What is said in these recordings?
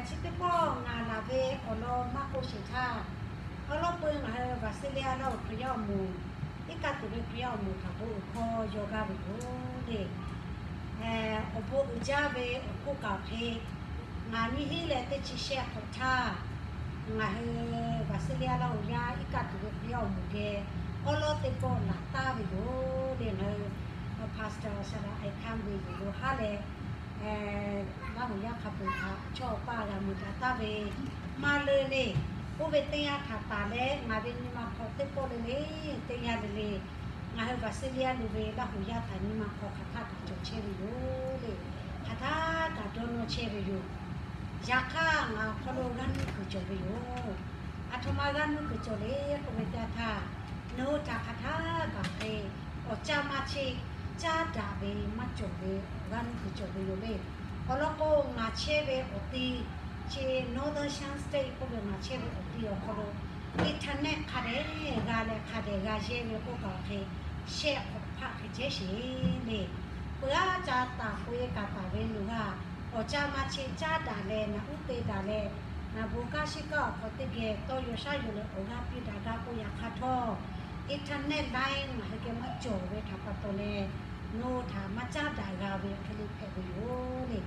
Chi teˇ pawˆ ngaˬ laˬ ve awˬ lawn maˇ k'oˆ sheˍ htaˇ, awˉ lawˉ peu ngaˬ hui Visalia Laˇ huˍ Hkriꞈ yaˇ awˬ moˍ, iˉ kaˆ tuˬ ve Hkriꞈ yaˇ awˬ moˍ htaꞈ bon uiˍ hkawˇ yaw gaˇ ve yoˬ le. Awˬ bon uiˍ jaˇ ve awˬ hk'oˆ kaꞈ awˬ hk'e, ngaˬ nyiˇ hinˉ leh teˇ chi shehˆ hk'awꞈ htaˇ, ngaˬ hui Visalia Laˇ huˍ yaˇ iˉ kaˆ tuˬ ve Hkriꞈ yaˇ awˬ moˍ geh awˉ lawˉ teˇ pawˆ laˬ taˍ ve yoˬ le. Ngaˬ hui Pastor Saˍ laꞈ Aˬ hkanˇ ve yoˬ lo haˉ leh, Laˇ huˍ yaˇ hk'a peu-eˬ htaꞈ chaw awˬ paˇ g'a mui daꞈ taˍ ve maˇ leuˆ le. Oˇ ve teˇ yanˇ htaꞈ taˍ leh ngaˬ ve nyi ma hk'aw teˇ pawˆ le le, teˇ yanˇ le le, ngaˬ hui Visalia lo ve Laˇ huˍ yaˇ htaꞈ nyi ma hk'aw hk'aˬ htaˇ kaꞈ cawˬ chehˇ ve yoˬ le. Hk'aˬ htaˇ kaꞈ dawˇ nawˇ chehˇ ve yoˬ. Yaꞈ hk'aˇ ngaˬ awˬ hk'aw lo g'aˇ nuˇ kuiˬ cawˬ ve yoˬ. Aˬ htoꞈ ma g'aˇ nuˇ kuiˬ cawˬ le k'oˆ ve teˇ yanˇ htaˇ, nawˬ hui htaꞈ hk'aˬ htaˇ kaꞈ hk'e awˬ caˇ maˇ cheˆ, caˉ daꞈ ve maˇ cawˬ ve g'aˇ nuˇ kuiˬ cawˬ ve yoˬ le. Awˬ lawn k'o, ngaˬ chehˇ ve awˬ ti chi Northern Shan State k'oˆ ve ngaˬ chehˇ ve awˬ ti awˬ hk'aw lo internet hk'a dehꞈ g'a leh hk'a dehꞈ g'a yehˇ ve k'oˆ kaꞈ awˬ hk'e, shehˆ hk'awꞈ hpaˆ hk'e chehˇ sheˍ le. Peuˬ aˉ ca taˍ k'oꞈ e kaꞈ taˍ ve nawˬ hui-a, awˬ caˇ maˇ cheˆ caˉ daꞈ leh naꞈ uˉ te daꞈ leh, naˬ bon kanˉ shiˉ kanˉ awˬ hk'aw teˇ geh tawˇ yaw shaˉ yaw leh awˬ g'aˇ piˇ daꞈ gaˇ k'oˆ yaꞈ hk'aˇ htawˇ, internet line ngaˬ hui geh maˇ cawˬ ve htaꞈ pa taw leh, nawˬ hui htaꞈ maˇ caˉ daꞈ g'a ve hk'e le hpehꞈ ve yoˬ le.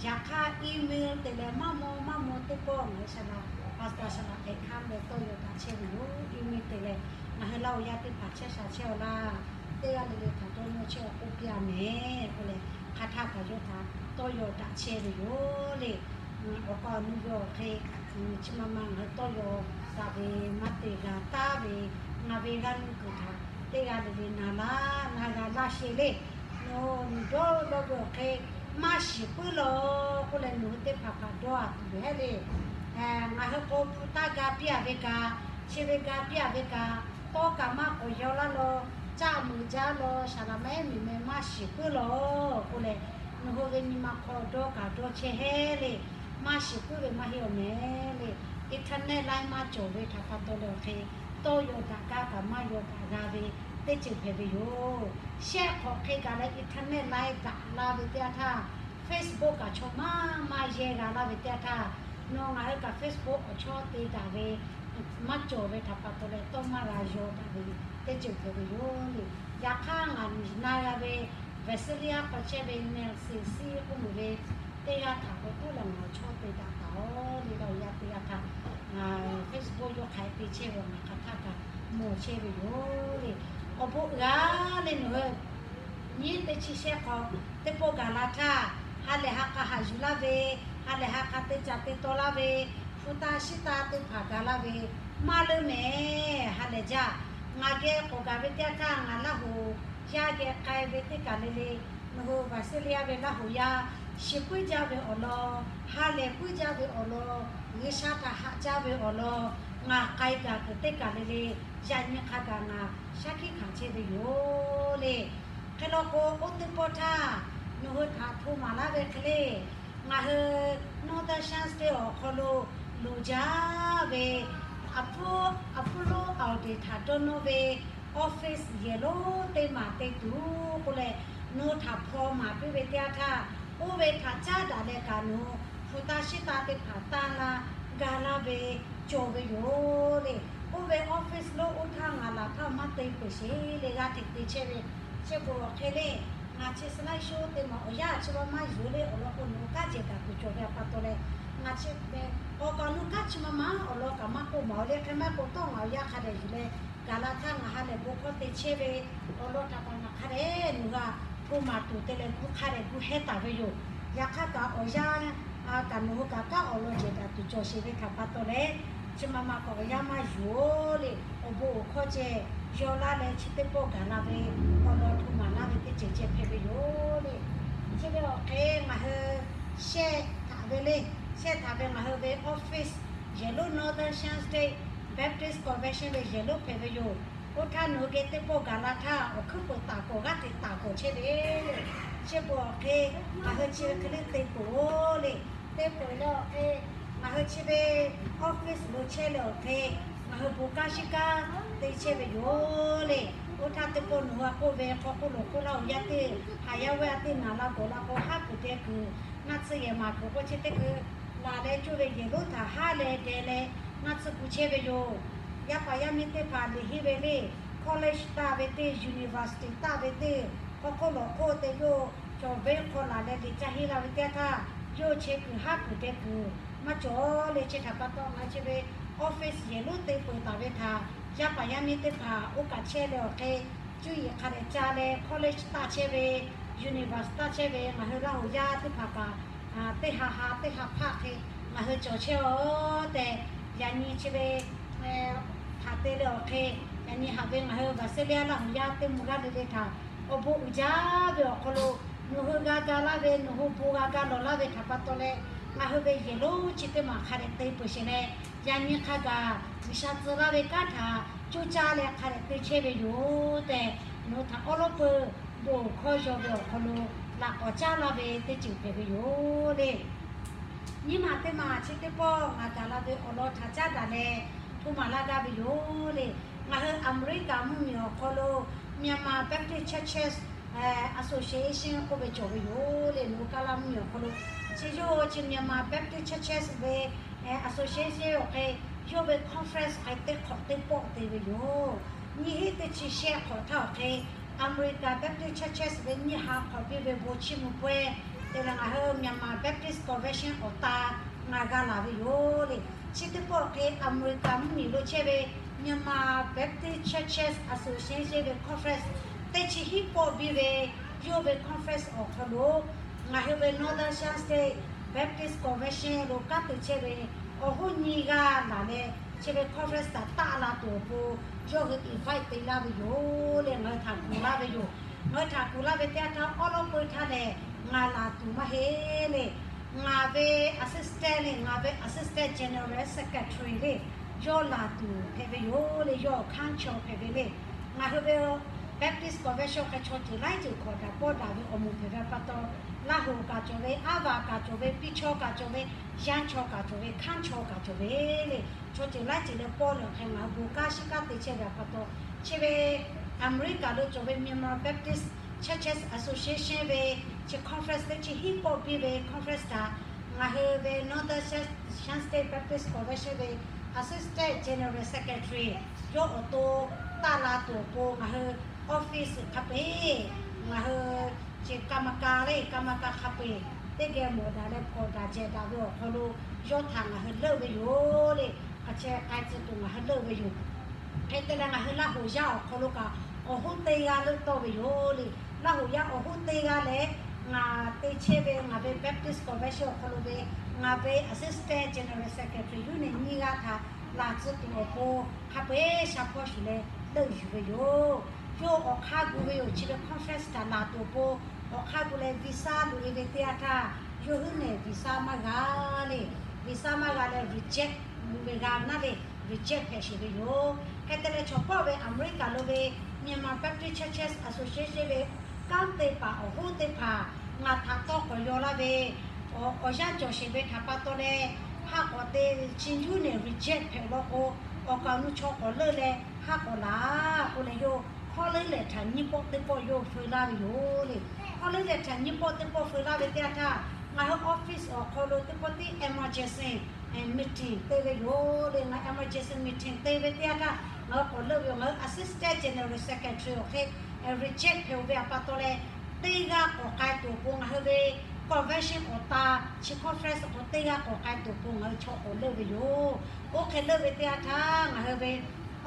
Yaꞈ hk'aˇ email te leh maˇ maw maˇ maw teˇ pawˆ ngaˬ hui Saˍ laꞈ, Pastor Saˍ laꞈ Aˬ hkanˇ leh tawˇ yaw daꞈ chehˇ ve yoˬ. Email te leh ngaˬ hui Laˇ huˍ yaˇ teˇ hpaˍ chehˇ sha chehˇ-aw laˇ, teˇ g'aˇ le le htaꞈ dawˇ nawˇ chehˇ-aw k'oˆ piˇ-a mehˍ k'oˆ leh, hk'aˬ htaˇ kaꞈ yawˇ htaꞈ tawˇ yaw daꞈ chehˇ ve yoˬ le. Awˬ k'a awˬ nu ve awˬ hk'e, chi ma ma ngaˬ hui tawˇ yaw daꞈ ve maˇ te g'a taˍ ve, ngaˬ ve g'aˇ nuˇ kuiˬ htaꞈ teˇ g'aˇ le le na laˇ na g'a laˇ sheˍ le. Nawˬ hui dawˇ dawˇ ve awˬ hk'e maˇ shiˍ puiˉ law k'oˆ leh nawˬ hui teˇ hpaˍ hpaˍ dawˇ-a tuˬ ve hehˉ le. Ngaˬ hui k'o hpu taˇ ga piˇ-a ve kaꞈ, chi ve ga piˇ-a ve kaꞈ, tawˇ kaꞈ maˇ k'awꞈ yaw laˇ law, caˆ muiˬ jaˇ law, saˍ laꞈ mehˉ miˬ meh maˇ shiˍ puiˉ law k'oˆ leh, nawˬ hui ve nyi ma hk'aw dawˇ kaꞈ dawˇ chehˇ hehˉ le. Maˇ shiˍ puiˉ ve maˇ heˆ-aw mehˍ le. Internet line maˇ cawˬ ve htaꞈ pa taw leh awˬ hk'e, tawˇ yaw daꞈ gaˇ kaꞈ maˇ yaw daꞈ g'a ve teˇ ceuˬ hpehꞈ ve yoˬ. Shehˆ hk'awꞈ hk'e gaˬ leh internet line daꞈ laˇ ve teˇ yanˇ htaˇ, Facebook kaꞈ chaw maˇ maˇ yehˇ g'a laˇ ve teˇ yanˇ htaˇ, nawˬ ngaˬ hui kaꞈ Facebook awˬ chawˇ te daꞈ ve maˇ cawˬ ve htaꞈ pa taw leh tawˇ maˇ g'a yaw daꞈ ve teˇ ceuˬ hpehꞈ ve yoˬ le. Yaꞈ hk'aˇ ngaˬ na g'a ve Visalia hk'aw chehˇ ve Nancy Hsi k'oˆ meuˬ ve teˇ g'aˇ htaꞈ k'awꞈ k'oˆ leh ngaˬ awˬ chawˇ te daꞈ taˍ-aw le. Laˇ huˍ yaˇ teˇ g'aˇ htaꞈ Facebook yawˇ hk'aˬ hk'e te chehˇ ve ngaˬ hk'aˬ htaˇ kaꞈ mawˬ chehˇ ve yoˬ le. Awˬ bon uiˍ-a le nawˬ hui nyiˇ teˇ chi shehˆ hk'aw teˇ pawˆ gaˬ la htaˇ, ha lehˬ ha k'a haꞈ yuˬ laˇ ve, ha lehˬ ha k'a te caꞈ te taw laˇ ve, hpu taˇ shiˉ taˇ teˇ hpaˍ gaˬ laˇ ve maˇ leuˆ mehˍ. Ha lehˬ jaˇ, ngaˬ geh k'awꞈ gaˬ ve teˇ yanˇ htaˇ ngaˬ Laˇ huˍ yaˇ geh k'ai ve teˇ kaˬ le le, nawˬ hui Visalia ve Laˇ huˍ yaˇ shiˍ puiˉ jaˇ ve awˬ lawn, ha lehˬ puiˉ jaˇ ve awˬ lawn, G'uiˬsha htaꞈ haꞈ jaˇ ve awˬ lawn, ngaˬ k'ai gaˬ kuiˬ teˇ kaˬ le le, yaꞈ nyi hk'a gaˬ ngaˬ shaˉ hkiˆ hkanˍ chehˇ ve yoˬ le. Hk'e law k'o, oˇ teˇ pawˆ htaˇ nawˬ hui htaꞈ hto maˍ laˇ ve hk'e le, ngaˬ hui Northern Shan State awˬ hk'aw lo loˍ jaˇ ve, aˬ pfuhˇ lonˉ awˬ deˍ htaꞈ dawˇ nawˇ ve office yehˬ lonˉ teˇ maˬ te tuˬ k'oˆ leh, nawˬ hui htaꞈ hpaw maˍ piˇ ve teˇ yanˇ htaˇ, oˇ ve htaꞈ caˉ daꞈ leh kaꞈ nawˬ hui hpu taˇ shiˉ taˇ teˇ hpaˍ tanˇ laˇ gaˬ laˇ ve cawˬ ve yoˬ le. Oˇ ve office lonˉ oˇ htaˇ ngaˬ laˬ htaˇ maˇ te peuˬ sheˍ le, g'a hteꞈ te chehˇ ve. Chi beuꞈ awˬ hk'e le, ngaˬ chi slide show teˇ maˬ awˬ yanˇ chi vaˇ maˇ yuˬ le awˬ lawn k'o, nawˬ hui kanˉ jehˬ kaꞈ kuˬ cawˬ ve pa taw leh, ngaˬ chi awˬ kaꞈ nawˬ hui kanˉ chi ma ma awˬ lawn kaꞈ maˇ k'oˆ maˍ-aw le. Hk'e maˇ k'o tawˇ ngaˬ awˬ yanˇ hk'a dehꞈ yuˬ leh gaˬ la htaˇ ngaˬ ha lehˬ bon hkawˇ te chehˇ ve awˬ lawn htaꞈ pa ngaˬ hk'a dehꞈ nawˬ hui htaꞈ hto maˍ tuˬ te leh gu hk'a dehꞈ gu heh taˍ ve yoˬ. Yaꞈ hk'aˇ kaꞈ awˬ yanˇ kaꞈ nawˬ hui kaꞈ kanˉ awˬ lawn jehˬ daꞈ tuˬ cawˬ sheˍ ve htaꞈ pa taw leh, chi ma ma kaꞈ awˬ yanˇ maˇ yuˬ-o le. Awˬ bon awˬ hkawˇ ceh yaw laˇ leh chi teˇ pawˆ gaˬ la ve awˬ lawn hto maˍ laˇ ve teˇ ceuˬ ceh hpehꞈ ve yoˬ le. Chi ve awˬ hk'e ngaˬ hui shehˆ htaꞈ ve le, shehˆ htaꞈ ve ngaˬ hui ve office yehˬ lonˉ Northern Shan State Baptist Convention ve yehˬ lonˉ hpehꞈ ve yoˬ. Oˇ htaˇ nawˬ hui geh teˇ pawˆ gaˬ la htaˇ awˬ hkuiˉ peuˬ taˍ k'awꞈ g'aˇ hteꞈ taˍ k'awꞈ chehˇ ve chi beuꞈ awˬ hk'e ngaˬ hui chi ve hk'e le te peuˬ-o le. Te peuˬ leh awˬ hk'e ngaˬ hui chi ve office lo chehˇ leh awˬ hk'e ngaˬ hui bon kanˉ shiˉ kanˉ te chehˇ ve yoˬ le. Oˇ htaˇ teˇ pawˆ nawˬ hui a k'oˆ ve hk'aw k'oˆ lo k'oˆ laˇ-oˬ, yaˇ teˇ haˍ yaˇ ve a teˇ naˍ la gawˬ la k'o, haˉ kuiˬ deh kuiˬ, naˆ tsuhˇ yehˬ maˍ kuiˬ k'oˆ chi teˇ hkui laˬ leh coˇ ve yehˬ lonˉ htaꞈ haˉ leh deh leh ngaˇ tcuhˇ ku chehˇ ve yoˬ. Yaˇ paˍ yaˇ miˇ teˇ hpaˍ liꞈ henˇ ve le, college taˆ ve teˇ, university taˆ ve teˇ, hk'aw hk'oˆ lawˬ hk'oˆ te yoˬ. Cawˬ ve hk'aw laˬ leh liꞈ ca henˇ la ve teˇ htaˇ, yawˇ chi kuiˬ haˉ kuiˬ deh kuiˬ maˇ cawˬ le. Chi htaꞈ pa taw ngaˬ hui chi ve office yehˬ lonˉ te peuˬ taˍ ve htaꞈ yaˇ paˍ yaˇ miˇ teˇ hpaˍ oˇ kaꞈ chehˇ leh awˬ hk'e, cuˇ yiˍ hk'a dehꞈ ca leh college taˆ chehˇ ve, university taˆ chehˇ ve ngaˬ hui Laˇ huˍ yaˇ teˇ hpaˍ kaꞈ, teˇ ha ha teˇ ha hpaˆ hk'e ngaˬ hui cawˬ chehˇ-oˆ tehꞈ, yaꞈ nyi chi ve htaꞈ te leh awˬ hk'e, yaꞈ nyi haꞈ ve ngaˬ hui Visalia Laˇ huˍ yaˇ teˇ mvuh g'aˇ le le htaꞈ awˬ bon uiˍ jaˇ ve awˬ hk'aw lo, nawˬ hui g'a ga laˇ ve, nawˬ hui bon g'a ga lawˬ laˇ ve htaꞈ pa taw leh, ngaˬ hui ve yehˬ lonˉ chi teˇ maˬ hk'a dehꞈ te peuˬ sheˍ leh, yaꞈ nyi hk'a gaˬ G'uiˬsha tcuh laˇ ve kanˉ htaꞈ coˇ caˇ leh hk'a dehꞈ te chehˇ ve yoˬ tehꞈ, nawˬ hui htaꞈ awˉ lawˉ peuˬ bon hkawˇ yaw ve awˬ hk'aw lo laꞈ k'awꞈ caˉ laˇ ve teˇ ceuˬ hpehꞈ ve yoˬ le. Nyiˇ maˬ teˇ maˬ chi teˇ pawˆ ngaˬ gaˬ la ve awˬ lawn htaꞈ caˉ daꞈ leh hto maˍ laˇ gaˇ ve yoˬ le. Ngaˬ hui America mvuhˇmiˬ awˬ hk'aw lo Myanmar Baptist Churches Association k'oˆ ve cawˬ ve yoˬ le. Nawˬ hui Kaˇlaˇ mvuhˇmiˬ awˬ hk'aw lo chi yawˇ chi Myanmar Baptist Churches ve association awˬ hk'e, yawˇ ve conference hk'e teˇ hk'awꞈ teˇ pawˆ te ve yoˬ. Nyiˇ hinˉ teˇ chi shehˆ hk'awꞈ htaˇ awˬ hk'e, America Baptist Churches ve nyiˇ ha hk'awꞈ piˇ ve bon chiˇ mvuh pawehˇ te leh ngaˬ hui Myanmar Baptist Convention awˬ ta ngaˬ g'a laˬ ve yoˬ le. Chi teˇ pawˆ hk'e America mvuhˇmiˬ lo chehˇ ve Myanmar Baptist Churches Association ve conference teˇ chi hiˉ pawˆ biˇ ve, yawˇ ve conference awˬ hk'aw lo ngaˬ hui ve Northern Shan State Baptist Convention lo kanˉ te chehˇ ve awˬ hoˉ nyiˇ g'aˇ laˬ leh, chi ve conference htaꞈ taˆ la tuˬ awˬ pon yawˇ hui invite te laˇ ve yoˬ le. Ngaˬ hui htaꞈ kuˬ laˇ ve yoˬ. Ngaˬ hui htaꞈ kuˬ laˇ ve teˇ yanˇ htaˇ awˉ lawˉ peu htaˇ lehˬ, ngaˬ laˬ tuˬ maˇ heˆ le. Ngaˬ ve assistant le, ngaˬ ve assistant general secretary le, yawˇ laˬ tuˬ hpehꞈ ve yoˬ le. Yawˇ hkanˉ chaw hpehꞈ ve le. Ngaˬ hui ve Baptist Convention hk'e chaw ceuˬ laiˉ ceuˬ hkawꞈ daꞈ pawˆ daꞈ ve awˬ moˍ hpehꞈ ve pa taw, Laˇ huˍ kaꞈ cawˬ ve, aˉ vaˬ kaꞈ cawˬ ve, piˇ chaw kaꞈ cawˬ ve, yanˇ chaw kaꞈ cawˬ ve, hkanˉ chaw kaꞈ cawˬ ve le. Chaw ceuˬ laiˉ ceuˬ leh pawˆ leh awˬ hk'e ngaˬ hui bon kanˉ shiˉ kanˉ te chehˇ ve pa taw, chi ve America lo cawˬ ve Myanmar Baptist Churches Association ve chi conference teˇ chi hiˉ pawˆ biˇ ve conference htaꞈ ngaˬ hui ve Northern Shan State Baptist Convention ve assistant general secretary yawˇ awˬ to taˆ la tuˬ awˬ pon ngaˬ hui office hk'a peu-eˬ, ngaˬ hui chi กรรมการ le, กรรมการ hk'a peu-eˬ teˇ geh mawˬ daꞈ leh hpawnˬ daꞈ jehˬ daꞈ ve awˬ hk'aw lo yawˇ htaꞈ ngaˬ hui leuˆ ve yoˬ le. Hk'a chehˇ k'ai tcuh tuˬ ngaˬ hui leuˆ ve yoˬ. Hk'e te leh ngaˬ hui Laˇ huˍ yaˇ awˬ hk'aw lo kaꞈ awˬ hoˉ teˇ g'aˇ leuˆ tawˆ ve yoˬ le. Laˇ huˍ yaˇ awˬ hoˉ teˇ g'aˇ leh ngaˬ te chehˇ ve ngaˬ ve Baptist Convention awˬ hk'aw lo ve ngaˬ ve assistant general secretary yawˇ nehˬ nyiˇ g'aˇ htaꞈ laˬ tcuh tuˬ awˬ pon hk'a peu-eˬ sha hpawˇ shuˍ leh leuˆ yuˬ ve yoˬ. Yawˇ awˬ hk'aˇ gu ve yoˬ. Chi ve conference htaꞈ laˬ tuˬ awˬ pon awˬ hk'aˇ gu leh visa loꞈ-e ve teˇ yanˇ htaˇ, yawˇ huiˉ nehˬ visa maˇ g'a le. Visa maˇ g'a leh reject loꞈ ve g'a ve naˉ le, reject hpehꞈ sheˍ ve yoˬ. Hk'e te leh chaw pawˆ ve America lo ve Myanmar Baptist Churches Association ve kanˉ te paˍ awˬ hoˉ teˇ hpaˍ ngaˬ htaꞈ tawˇ k'awꞈ yaw laˇ ve, awˬ yanˇ cawˬ sheˍ ve htaꞈ pa taw leh, haˆ k'awꞈ te, chi yawˇ nehˬ reject hpehꞈ law k'o, awˬ kaˍ awˬ nu chaw k'awꞈ leuˆ leh haˆ k'awꞈ laˬ k'oˆ leh, yawˇ hkawˉ leuˉ lehˬ htaꞈ nyiˇ pawˆ teˇ pawˆ yawˇ feu laˇ ve yoˬ le. Hkawˉ leuˉ lehˬ htaꞈ nyiˇ pawˆ teˇ pawˆ feu laˇ ve teˇ yanˇ htaˇ, ngaˬ hui office awˬ hk'aw lo teˇ pawˆ tiˉ emergency meeting te ve yoˬ le. Ngaˬ emergency meeting te ve teˇ yanˇ htaˇ, ngaˬ hui k'awꞈ leuˆ ve yoˬ. Ngaˬ hui assistant general secretary awˬ hk'e reject hpehꞈ-oˬ ve pa taw leh, teˇ g'aˇ k'awꞈ k'ai tuˬ awˬ pon ngaˬ hui ve convention awˬ ta chi conference awˬ hk'aw teˇ g'aˇ k'awꞈ k'ai tuˬ awˬ pon ngaˬ hui chaw k'awꞈ leuˆ ve yoˬ. Oˇ hk'e leuˆ ve teˇ yanˇ htaˇ ngaˬ hui ve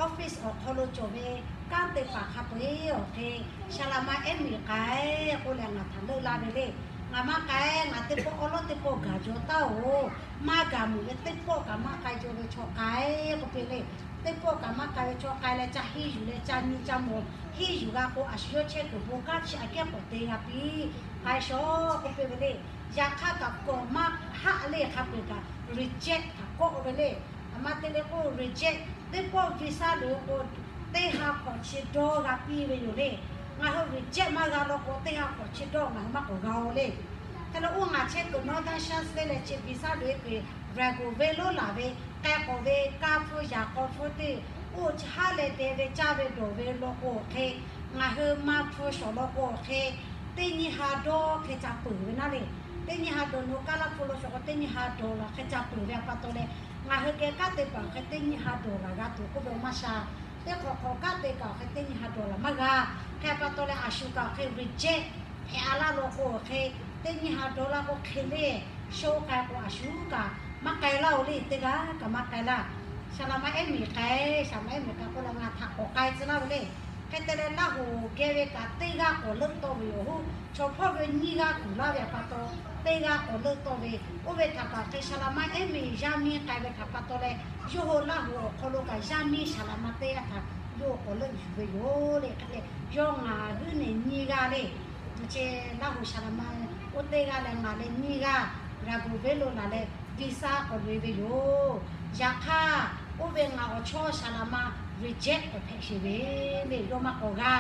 office awˬ hk'aw lo cawˬ ve kanˉ te paˍ hk'a peu-eˬ awˬ hk'e, shaˍ laꞈ ma ehˉ miˬ k'ai k'oˆ leh ngaˬ htaꞈ leuˆ laˇ ve le. Ngaˬ maˇ k'ai, ngaˬ teˇ pawˆ awˉ lawˉ teˇ pawˆ gaˬ jaw taˉ-oˬ. Maˇ gaˬ meuˍ ve teˇ pawˆ kaꞈ maˇ k'ai jaw ve chaw k'ai k'oˆ piˇ le. Teˇ pawˆ kaꞈ maˇ k'ai ve chaw k'ai leh ca henˇ yuˬ leh ca nyi ca mawˬ henˇ yuˬ g'a k'o, a shu yawˇ chehˇ kuiˬ bon kanˉ chi aꞈ kehˉ k'awꞈ te g'a piˇ k'ai shawˉ k'oˆ piˇ ve le. Yaꞈ hk'aˇ kaꞈ kawˬ maˇ haˆ le hk'a peu-eˬ kaꞈ reject htaꞈ kawˆ ve le. A ma te leh k'o reject teˇ pawˆ visa loꞈ-e k'o, teˇ ha hk'awꞈ chi dawˇ g'a piˇ ve yoˬ le. Ngaˬ hui reject maˇ g'a law k'o, teˇ ha hk'awꞈ chi dawˇ ngaˬ hui maˇ k'awꞈ g'a-o le. Hk'e leh oˇ ngaˬ chehˇ kuiˬ Northern Shan State leh chi visa loꞈ-e kuiˬ regular ve lo laˬ ve k'ai k'awꞈ ve kaˇ hpfuhˇ yaꞈ k'aw hpfuhˇ teˇ, oˇ chi haˉ leh deh ve caˇ ve dawˬ ve law k'o awˬ hk'e, ngaˬ hui maˇ hpfuhˇ shawˍ law k'o awˬ hk'e, teˇ nyiˇ ha dawˇ hk'e ca peuˬ ve naˉ le. Teˇ nyiˇ ha dollar nawˬ kaˇ laˇ hpu lo shuˍ k'o, teˇ nyiˇ ha dollar hk'e ca peuˬ ve a pa taw leh, ngaˬ hui geh kanˉ te paˍ awˬ hk'e teˇ nyiˇ ha dollar g'a tuˬ k'oˆ ve maˇ sha. Teˇ hk'awꞈ hk'awꞈ kanˉ te kaꞈ awˬ hk'e teˇ nyiˇ ha dollar maˇ g'a. Hk'e a pa taw leh a shu kaꞈ awˬ hk'e reject hpehꞈ a laˇ lo k'o, awˬ hk'e teˇ nyiˇ ha dollar k'o hk'e le, sho k'ai k'o a shu kaꞈ maˇ k'ai laˇ-oˬ le, teˇ g'aˇ kaꞈ maˇ k'ai laˇ. Saˍ laˍ ma ehˉ miˬ k'ai, saˍ laˍ ma ehˉ miˬ k'ai k'oˆ leh ngaˬ htaꞈ k'awꞈ k'ai tcuh laˇ ve le. Hk'e te leh Laˇ huˍ geh ve kaꞈ teˇ g'aˇ k'awꞈ leuˆ tawˆ ve yoˬ. Oˇ chaw hpawˇ ve nyiˇ g'aˇ kuˬ laˇ ve a pa taw, teˇ g'aˇ k'awꞈ leuˆ tawˆ ve. Oˇ ve htaꞈ kaꞈ hk'e saˍ laˍ ma ehˉ miˬ yaˇ miˇ k'ai ve htaꞈ pa taw leh, yawˇ hui Laˇ huˍ awˬ hk'aw lo kaꞈ yaˇ miˇ saˍ laˍ ma teˇ g'aˇ htaꞈ yawˇ hui k'awꞈ leuˆ yuˬ ve yoˬ le. Hk'e te yawˇ ngaˬ huiˉ nehˬ nyiˇ g'aˇ le. Chi Laˇ huˍ saˍ laˍ ma oˇ teˇ g'aˇ leh ngaˬ leh nyiˇ g'aˇ g'a gu ve lo laˬ leh visa k'awꞈ loꞈ e ve yoˬ. Yaꞈ hk'aˇ oˇ ve ngaˬ awˬ chawˇ saˍ laˍ ma reject k'awꞈ hpehꞈ sheˍ ve le, yawˇ maˇ k'awꞈ g'a.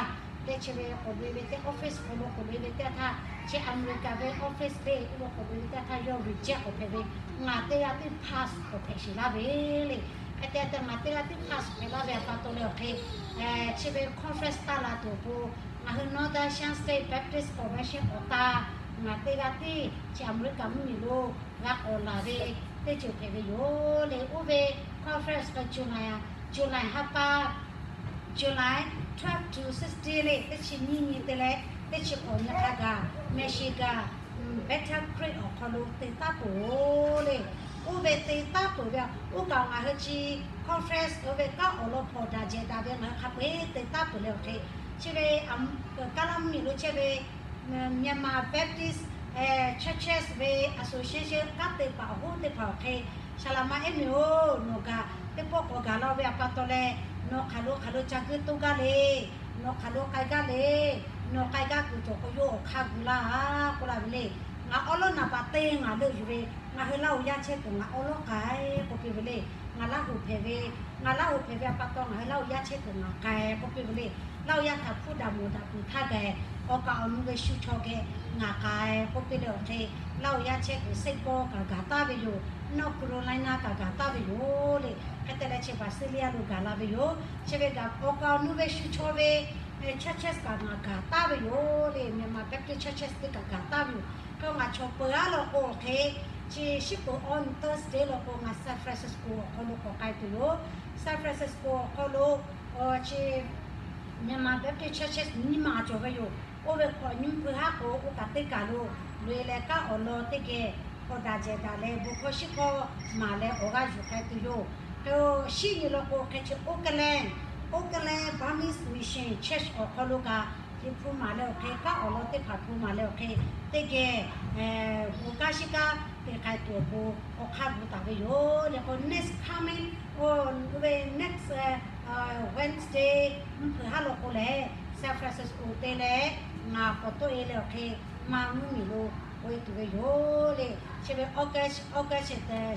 Leh chi ve k'awꞈ loꞈ e ve teˇ office hk'aw lo k'awꞈ loꞈ e ve teˇ htaˇ, chi America ve office le, oˇ ve k'awꞈ loꞈ e ve teˇ htaˇ yawˇ reject k'awꞈ hpehꞈ ve, ngaˬ teˇ g'aˇ tiˉ pass k'awꞈ hpehꞈ sheˍ laˇ ve le. Hk'e te te ngaˬ teˇ g'aˇ tiˉ pass hpehꞈ laˇ ve a pa taw leh awˬ hk'e, chi ve conference taˇ la tuˬ awˬ pon, ngaˬ hui Northern Shan State Baptist Convention awˬ ta, ngaˬ teˇ g'aˇ tiˉ chi America mvuhˇmiˬ lo g'a k'awꞈ laˬ ve teˇ ceuˬ hpehꞈ ve yoˬ le. Oˇ ve conference hk'e July, July ha pa, July twelve to sixteen le, teˇ chi nyiˇ nyi te leh teˇ chi k'awꞈ nyi hk'a gaˬ, Michigan, Battle Creek awˬ hk'aw lo te taˉ peuˬ-oˬ le. Oˇ ve te taˉ peuˬ ve, oˇ kaꞈ ngaˬ hui chi conference oˇ ve kanˉ awˬ lawn hpawnˬ daꞈ jehˬ daꞈ ve ngaˬ hui hk'a peu-eˬ te taˉ peuˬ leh awˬ hk'e, chi ve Kaˇlaˇ mvuhˇmiˬ lo chehˇ ve Myanmar Baptist Churches ve Association kanˉ te paˍ awˬ hoˉ teˇ hpaˍ awˬ hk'e, saˍ laˍ ma ehˉ miˬ-oˬ, nawˬ gaˬ teˇ pawˆ k'awꞈ gaˬ la ve a pa taw leh, nawˬ hk'aˬ lo hk'aˬ lo ca guiˇ toˇ gaˇ le. Nawˬ hk'aˬ lo k'ai gaˇ le. Nawˬ k'ai gaˇ kuiˬ cawˬ k'o yawˇ awˬ hk'aˇ gu laˇ-a k'oˆ laˇ ve le. Ngaˬ awˉ lawˉ naˍ baꞈ te ngaˬ leuˆ yuˬ ve, ngaˬ hui Laˇ huˍ yaˇ chehˇ kuiˬ ngaˬ awˉ lawˉ k'ai k'oˆ piˇ ve le. Ngaˬ Laˇ huˍ hpehꞈ ve, ngaˬ Laˇ huˍ hpehꞈ ve a pa taw ngaˬ hui Laˇ huˍ yaˇ chehˇ kuiˬ ngaˬ k'ai k'oˆ piˇ ve le. Laˇ huˍ yaˇ htaꞈ hpuˇ daꞈ mawˬ daꞈ tuˬ htaˇ gaˬ, awˬ kaˍ awˬ nu ve shu chaw geh ngaˬ k'ai k'oˆ piˇ leh awˬ hk'e, Laˇ huˍ yaˇ chehˇ kuiˬ Saint Paul kaꞈ gaˬ taˍ ve yoˬ. North Carolina kaꞈ gaˬ taˍ ve yoˬ le. Hk'e te leh chi Visalia lo gaˬ la ve yoˬ. Chi ve kaꞈ awˬ kaˍ awˬ nu ve shu chaw ve churches kaꞈ ngaˬ gaˬ taˍ ve yoˬ le. Myanmar Baptist churches teˇ kaꞈ gaˬ taˍ ve yoˬ. Hk'e ngaˬ chaw peuˬ aˉ law k'o awˬ hk'e, chi shiˉ peuˬ on Thursday law k'o ngaˬ San Francisco awˬ hk'aw lo k'awꞈ k'ai tuˬ yoˬ. San Francisco awˬ hk'aw lo chi Myanmar Baptist churches nyiˇ maˬ cawˬ ve yoˬ. Oˇ ve hk'awꞈ nyi mvuhˇ hpeuꞈ haˉ k'o oˇ kaꞈ teˇ kaˬ lo loꞈ e leh kanˉ awˬ lawn teˇ geh hpawnˬ daꞈ jehˬ daꞈ leh bon hkawˇ shiˉ hkawˇ maˍ leh awˬ g'aˇ yuˬ k'ai tuˬ yoˬ. Hk'e shiˉ nyi law k'o hk'e chi Oakland, Oakland Burmese Mission Church awˬ hk'aw lo kaꞈ hpu maˍ leh awˬ hk'e, kanˉ awˬ lawn teˇ hpaˍ hpu maˍ leh awˬ hk'e, teˇ geh bon kanˉ shiˉ kanˉ te k'ai tuˬ awˬ pon awˬ hk'aˇ gu taˍ ve yoˬ le k'o, next coming, oˇ ve next Wednesday mvuhˇ hpeuꞈ haˉ law k'o lehˬ, San Francisco te leh ngaˬ k'awꞈ tawˆ e leh awˬ hk'e, Maˇ mvuhˇmiˬ lo k'oꞈ e tuˬ ve yoˬ le. Chi ve August, August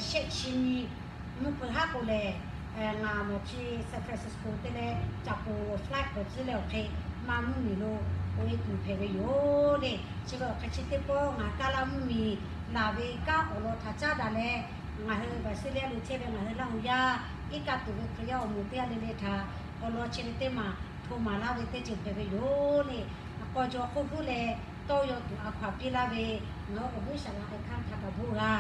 shehˆ chi nyi mvuhˇ hpeuꞈ haˉ k'o lehˬ, ngaˬ mawˬ chi San Francisco te leh caꞈ poˍ flight k'awꞈ tcuhˉ leh awˬ hk'e, Maˇ mvuhˇmiˬ lo k'oꞈ e tuˬ hpehꞈ ve yoˬ le. Chi ve awˬ hk'e chi teˇ pawˆ ngaˬ Kaˇlaˇ mvuhˇmiˬ laˬ ve kanˉ awˬ lawn htaꞈ caˉ daꞈ leh, ngaˬ hui Visalia lo chehˇ ve ngaˬ hui Laˇ huˍ yaˇ iˉ kaˆ tuˬ ve Hkriꞈ yaˇ awˬ moˍ teˇ g'aˇ le le htaꞈ awˬ lawn chi ve teˇ maˬ hto maˍ laˇ ve teˇ ceuˬ hpehꞈ ve yoˬ le. K'aw jaw hk'oˆ hkuˉ leh tawˇ yaw tuˬ a hkaw-anˬ piˇ laˇ ve, ngaˬ hui awˬ g'uˇ saˍ laꞈ k'ai hkanˇ htaꞈ kaꞈ bon g'a.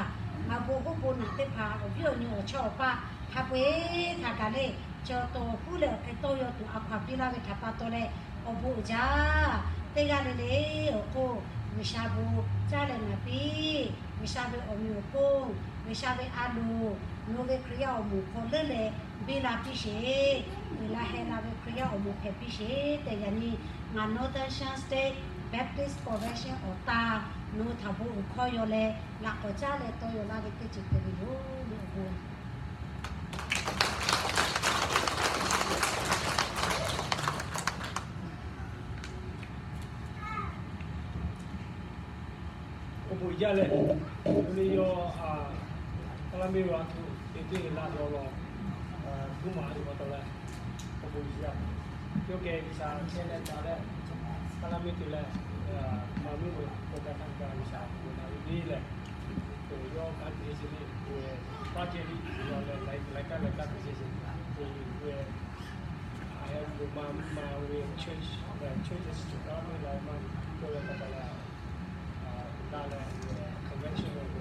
Ngaˬ hui bon hoˉ bon naˬ teˇ hpaˍ awˬ viˉ awˬ nyi awˬ chawˇ awˬ paˇ hk'a peu-eˬ htaꞈ kaꞈ le, chi awˬ tawˍ huˉ leh awˬ hk'e tawˇ yaw tuˬ a hkaw-anˬ piˇ laˇ ve htaꞈ pa taw leh, awˬ bon uiˍ jaˇ. Teˇ g'aˇ le le awˬ hk'oˆ G'uiˬsha bon caˇ leh naˍ piˇ. G'uiˬsha ve awˬ meꞈ awˬ hponˇ, G'uiˬsha ve a loˍ, nawˬ ve Hkriꞈ yaˇ awˬ moˍ hk'aw leuˉ leh biˇ la piˇ sheˍ. Uiˍ la heh la ve Hkriꞈ yaˇ awˬ moˍ hpehꞈ piˇ sheˍ tehꞈ, yaꞈ nyi ngaˬ Northern Shan State Baptist Convention awˬ ta nawˬ hui htaꞈ bon uiˍ hkawˇ yaw leh laꞈ k'awꞈ caˉ leh tawˇ yaw laˇ ve teˇ ceuˬ hpehꞈ ve yoˬ le awˬ bon. Awˬ bon jaˇ leh, le yawˇ a, Kaˇlaˇ miˇ ve a htoꞈ te teˇ g'aˇ la dawˇ law, buˇ maˍ a ve pa taw leh, awˬ bon jaˇ. Yawˇ geh G'uiˬsha chehˇ leh ca leh, Kaˇlaˇ miˇ te leh, Maˇ miˇ ve k'awꞈ gaˇ htaˇ kaꞈ G'uiˬsha awˬ bon naˍ ve teˇ leh, yawˇ kanˉ te ce le, paˇ ceh liꞈ law leh laiˉ kaˉ laiˉ kaˉ te ce ce, te ve, a, Maˇ miˇ ma ve church, church cuˬ kaˇ miˇ la maˇ k'oˆ leh pa taw leh, daꞈ leh, hk'aˬ Chi ve